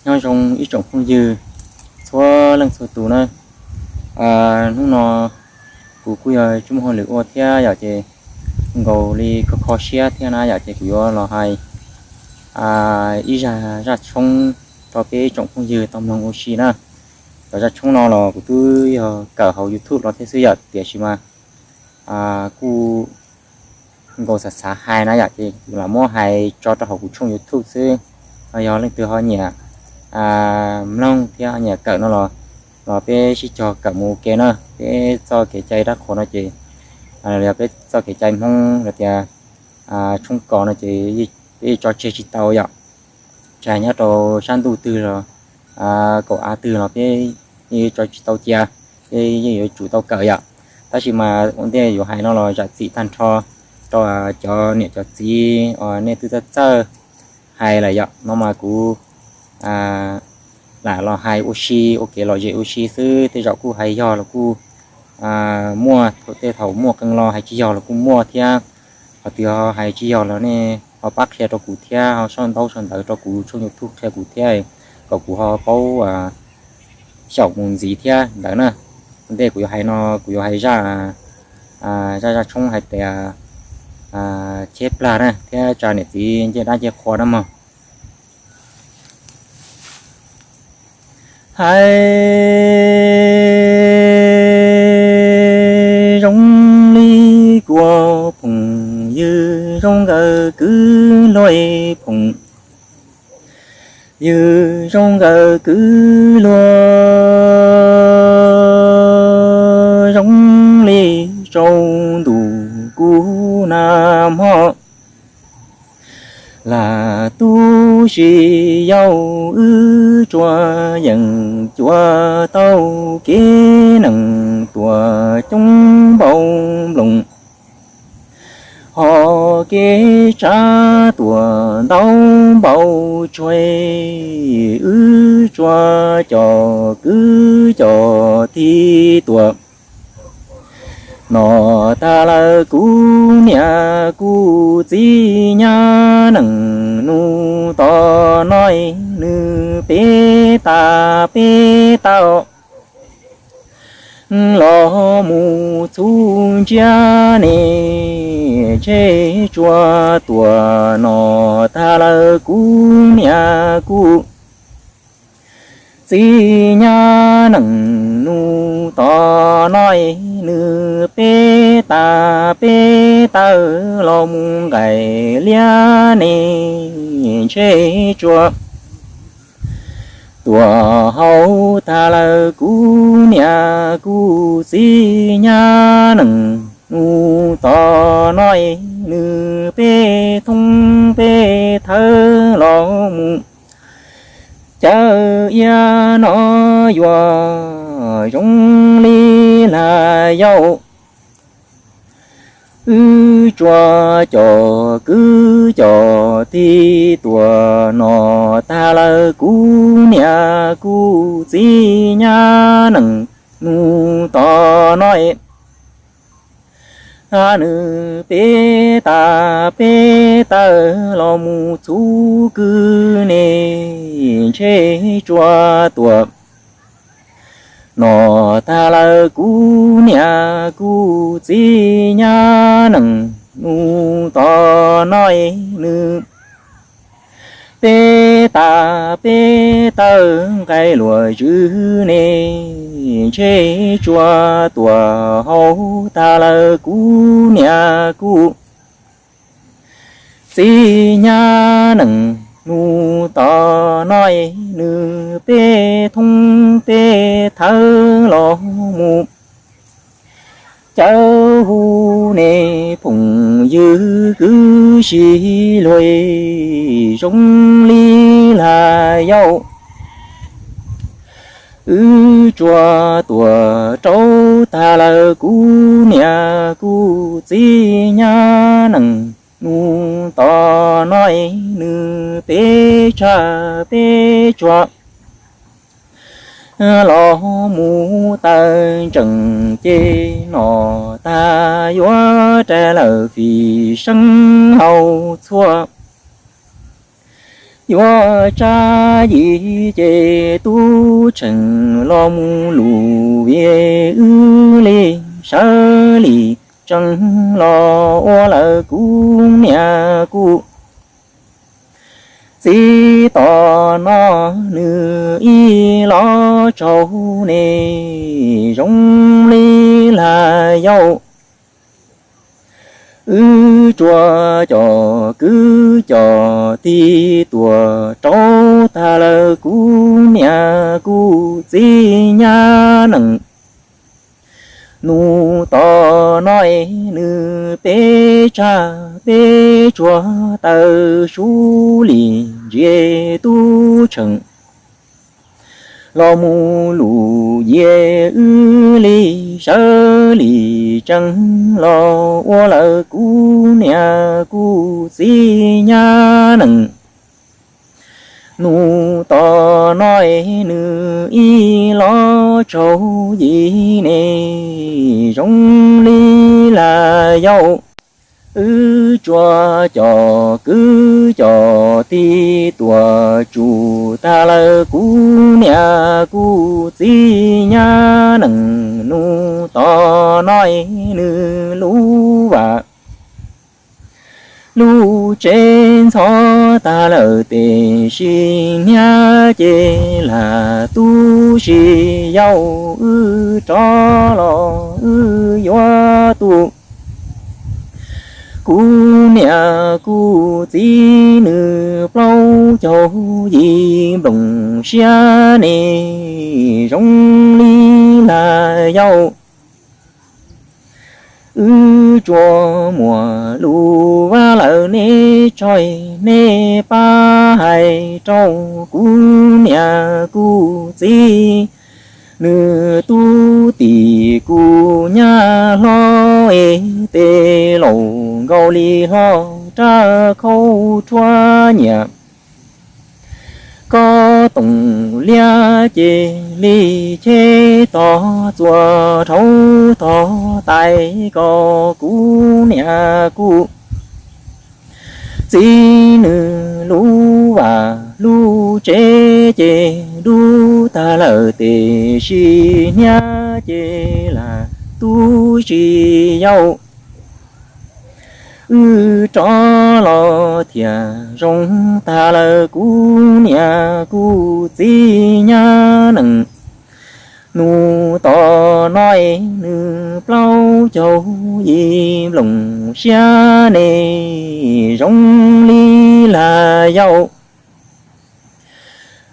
Nyob zoo ib tsoom phooj ywg txhua leej txhua tus na. Hnub no kuv kuj yog tsis muaj hauj lwm ua thiab yom, ces nkaus li kho kho siab thiab na yom, ces kuv yuav los hais ib zaj zaj tshoob rau peb ib tsoom phooj ywg tau mloog ua si na. Cov zaj tshoob no los kuv twb yog kawm hauv YouTube los thiab xwb yom, tiam sis mas kuj nkaus xav xav hais na yom, ces kuv lam muab hais tso rau hauv kuv tshooj YouTube xwb. Ho yog leej twg ho nyiam mloog thiab ho nyiam kawm no los, los peb sib cog kawm mus ua ke na. Peb txoj kev cai dab qhuas no ces yog peb txoj kev cai Hmoob los tias tshoob kos no ces peb tso tseg tsis tau yom. Tsis hais nyob rau sab ntuj twg los kaum av twg los peb yeej tso tsis tau cia, peb yeej yuav tsum tau kawm yom. Tab sis mas ua ntej yuav hais no los zam txim tag nrho rau cov niam cov txiv uas nej twb txawj txawj hais lawm yom. No mas kuv lam los hais ua si ua kev lom zem ua si xwb, tej zaum kuj hais yog los kuj muaj, tej thaum muaj qee lo hais tsis yog los kuj muaj thiab. Qhov twg ho hais tsis yog los nej ho pab qhia rau kuv thiab, ho sau ntaub sau ntawv rau kuv tshooj YouTube qhia kuv thiab, kom kuv ho paub xyaum mus ntxiv thiab ntawd na. Ua ntej kuv yuav hais no, kuv yuav hais zaj, zaj zaj tshoob hais tias cheb plag na thiab tsa niam txiv ncej dab ncej qhua na mog. Hais zoo li kuv phoom ywg zoo nkawd kwv luag phoom ywg zoo nkawd kwv luag zoo li tsaus ntuj kuv nag hmo. Lam tu si yau wb tsuas yeem cuav tau kev neeg tuam coob npaum nploos, ho kev tshav tuam ntau npaum tsuag, wb tsuas cov kwv cov tij tuam. Nom tag lawm kuv niam kuv txiv nyab neej nus tom no, nws peb tas peb taw los mus txhub ntsiab ne, ntshe tsuas tuam. Nom tag lawm kuv niam kuv txiv nyab neej nus tom no, nws peb tas peb taw los mus nqaim liab ne, ntshe tsuas tuam. Hauv tag lawm kuv niam kuv txiv nyab neej nus tom no, nws peb thoob peb thawb los mus caw iab no yuav zoo li lag yau. Wb tsuas cov kwv cov tij tuam. Nom tag lawm kuv niam kuv txiv nyab neej nus tom no, nws peb tas peb taw los mus txhub kwv ne, ntshe tsuas tuam. Nom tag lawm kuv niam kuv txiv nyab neej nus tom no, nws peb tas peb taw nqaim luam zwm ne, ntshe tsuas tuam. Hauv tag lawm kuv niam kuv txiv nyab neej nus tom no, nws peb thoob peb thawb los mus caw hu ne, phoom ywg kwv si luag zoo li lag yau. Wb tsuas tuam rau tag lawm kuv niam kuv txiv nyab neej nus tom no, nws peb tshaj peb tsuag los mus taw ntsees. Nom tag yuav rais lawm fim seeb hau txhua Yuav tsab yim ces tub Tsheej los mus lus vim wb li sawv li tsees los ua lawm kuv niam kuv txiv. Tom no nws ib los tsaug ne zoo li lag yau. Wb tsuas cov kwv cov tij tuaj rau tag lawm kuv niam kuv txiv nyab nees. Nus tom no es nws peb tsag peb tsuag taw sub li ntsia tub Tsheej los mus lus yim wb li sawv li tsees los ua lawm kuv niam kuv txiv nyab nees. Nus tom no es nws ib los tsaug yim ne zoo li lag yau. Wb tsuas cov kwv cov tij tuaj tsum tag lawm kuv niam kuv txiv nyab nees. Nus tom no es nws lub vaj lub tsev ntxhov tag lawm tiam sis hniab ces lam tu si yau. Wb rov los wb yuav tu kuv niam kuv txiv nws plaub caug yim nploos siab ne zoo li lag yau. Wb tsuas muaj lus vaj lawm neb tso, neb pab hais rau kuv niam kuv txiv, nws tub tim kuv nyab hlob es tes laus nkaus li hlo rab khaub rhuab nyiam. Kob toom liab ces li cheb tog txuas dhau tog tais ko kuv niam kuv txiv nws lub vaj lub tsev ces dub tag lawm tiam sis hniab ces lam tu si yau. Wb rov los thiaj zoo tag lawm kuv niam kuv txiv nyab nees. Nus tom no es nws plaub caug yim nploos siab ne zoo li lag yau.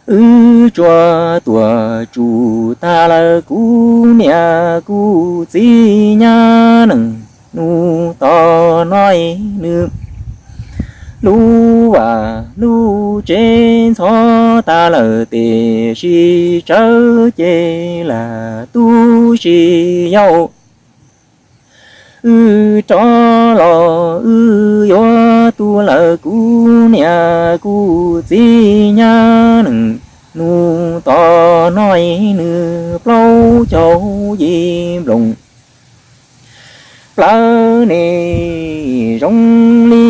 Wb tsuas tuaj tsum tag lawm kuv niam kuv txiv nyab nees. Nus tom no es nws lub vaj lub tsev ntxhov tag lawm tiam sis tsawv ces lam tu si yau. Wb rov los wb yuav tu lawm kuv niam kuv txiv nyab nees. Nus tom no es nws plaub caug yim nploos plawv ne zoo li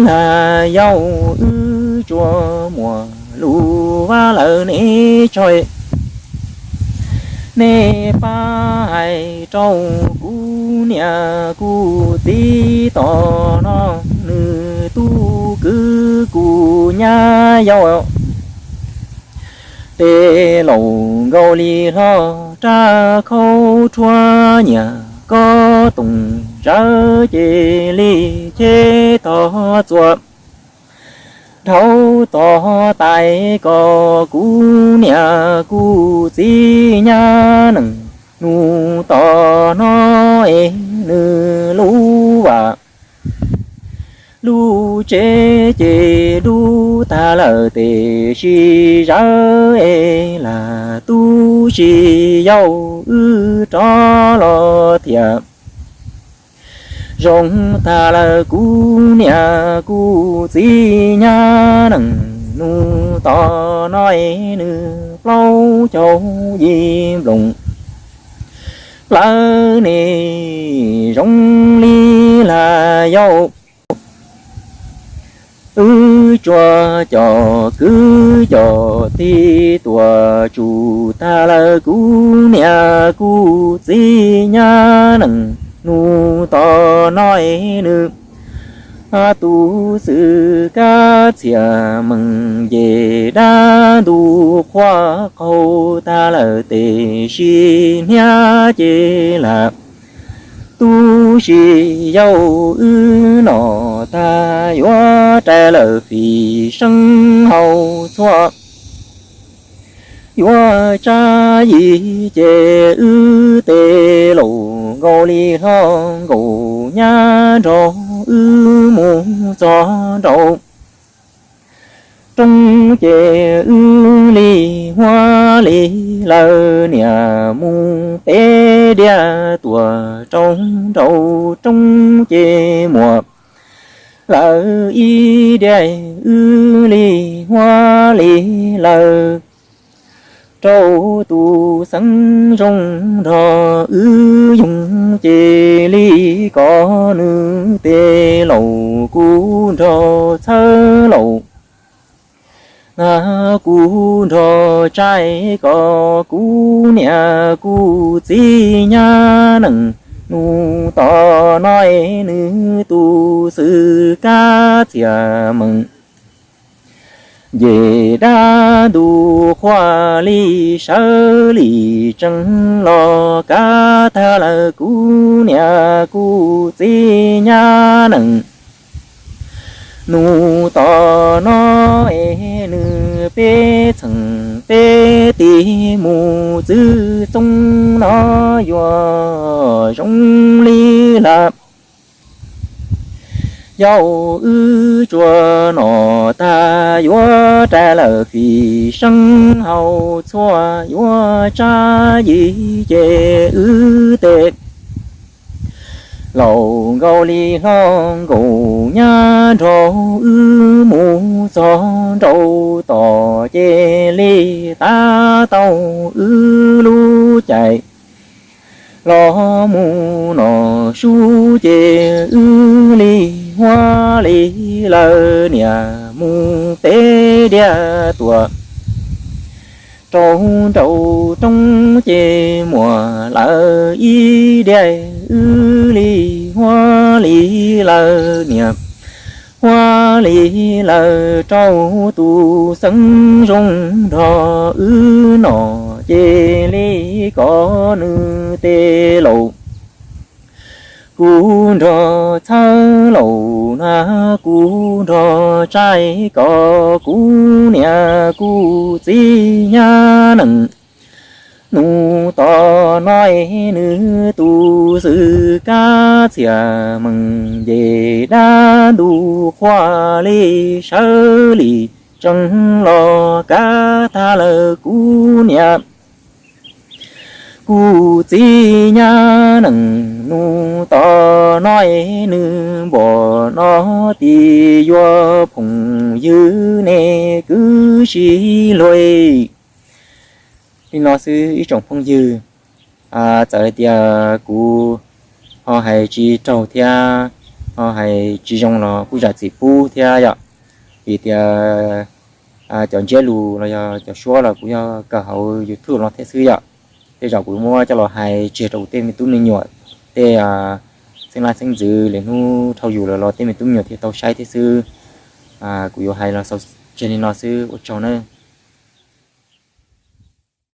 lag yau. Wb tsuas muaj lus vaj lawm neb tso, neb pab hais rau kuv niam kuv txiv tom no nws tub kwv kuv nyab yau. Tes laus nkaus li hlo rab khaub rhuab nyiam kob toom zawv ces li cheb tog txuas dhau tog tais ko kuv niam kuv txiv nyab nees. Nus tom no es nws lub vaj lub tsev ces dub tag lawm tiam sis zawv es lam tu si yau. Wb rov los thiaj zoo tag lawm kuv niam kuv txiv nyab nees. Nus tom no es nws plaub caug yim nploos plawv ne zoo li lag yau. Wb Wb tsuas cov kwv cov tij tuaj tsum tag lawm kuv niam kuv txiv nyab nees. Hnub tom no es nws tu xwm kab txhiaj mees ces dab ntuj qhuav qaug tag lawm tes sis hniab ces lam tu sis yau wb nom tag yuav rais lawm fim seeb hau txhua yuav tsab yim ces wb tes laus nkaus li hlo nkaus nyab nrog wb mus txog nraum roob ces wb li huab li lawm niam mus peb diav tuaj rau nraum roob ces muaj lawm ib diav wb li huab li lawm rau tus xeeb zoo nrog wb yoog ces li kom nws tes laus kuv nrog txhawb laus na kuv nrog tsaib kom kuv niam kuv txiv nyab nees. Hnub tom no es nws tu xwm kab txhiaj mees ces dab ntuj qhuav li sawv li tsees los kav tag lawm kuv niam kuv txiv nyab nees. Hnub tom no es nws peb txheej peb tig mus txwv txoob no yuav zoo li lawm. Yau wb tsuas nom tag yuav rais lawm fim seeb hau txhua yuav tsab yim ces wb tes laus nkaus li hlo nkaus nyab nrog wb mus txog nraum tod ces li tab tau wb lub caij los mus nom sub ces wb li huab li lawm niam mus peb diav tuaj rau nraum roob ces muaj lawm ib diav wb li huab li lawm niam huab li lawm rau tus xeeb zoo nrog wb nom ces li kom nws tes laus kuv nrog txhawb laus na kuv nrog tsaib kom kuv niam kuv txiv nyab nees. Hnub tom no es nws tu xwm kab txhiaj mees ces dab ntuj qhuav li sawv li tsees los kav tag lawm kuv niam kuv txiv nyab nees. Hnub tom no es nws npom no tis yuav phooj ywg nej kwv sib luag li no xwb ib tsoom phooj ywg. Txawm hais tias kuv ho hais tsis raug thiab ho hais tsis zoo los kuj zam txim pub thiab yom. Vim tias cov ntsiab lus los yog cov suab los kuv yog kawm hauv YouTube no thiab xwb yom. Tej zaum kuv muab coj los hais tseg rau kuv tej me tub me nyuam, tej xeeb leej xeeb ntxwv lwm hnub dhau yus lawm los tej me tub me nyuam thiaj tau saib thiab xwb. Kuv yuav hais los xaus tseg li no xwb, ua tsaug nawb.